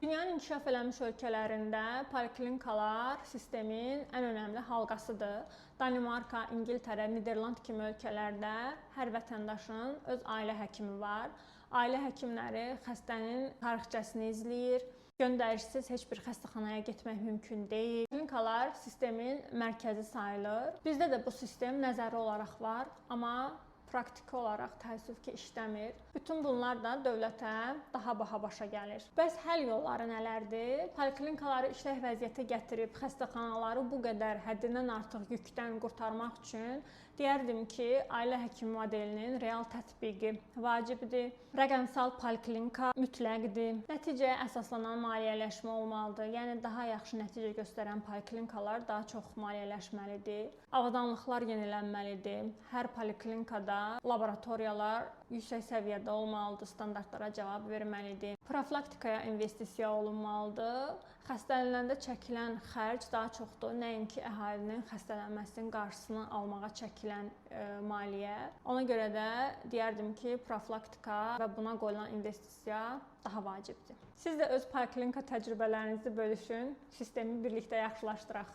Dünyanın inkişaf eləmiş ölkələrində poliklinikalar sistemin ən önəmli halqasıdır. Danimarka, İngiltərə, Niderland kimi ölkələrdə hər vətəndaşın öz ailə həkimi var. Ailə həkimləri xəstənin tarixçəsini izləyir. Göndərişsiz heç bir xəstəxanaya getmək mümkün deyil. Klinikalar sistemin mərkəzi sayılır. Bizdə də bu sistem nəzəri olaraq var, amma praktiki olaraq təəssüf ki, işləmir. Bütün bunlar da dövlətə daha baha başa gəlir. Bəs həll yolları nələrdir? Poliklinikaları işlək vəziyyətə gətirib xəstəxanaları bu qədər həddindən artıq yükdən qurtarmaq üçün deyərdim ki, ailə həkimi modelinin real tətbiqi vacibdir. Rəqəmsal poliklinika mütləqdir. Nəticəyə əsaslanan maliyyələşmə olmalıdır. Yəni daha yaxşı nəticə göstərən poliklinikalar daha çox maliyyələşməlidir. Avadanlıqlar yenilənməlidir. Hər poliklinikada laboratoriyalar yüksək səviyyədə olmalıdır, standartlara cavab verməlidir. Profilaktikaya investisiya olunmalıdır. Xəstələnəndə çəkilən xərc daha çoxdur, nəinki əhalinin xəstələnməsinin qarşısını almağa çəkilən maliyyə. Ona görə də deyərdim ki, profilaktika və buna qoyulan investisiya daha vacibdir. Siz də öz poliklinika təcrübələrinizi bölüşün, sistemi birlikdə yaxşılaşdıraq.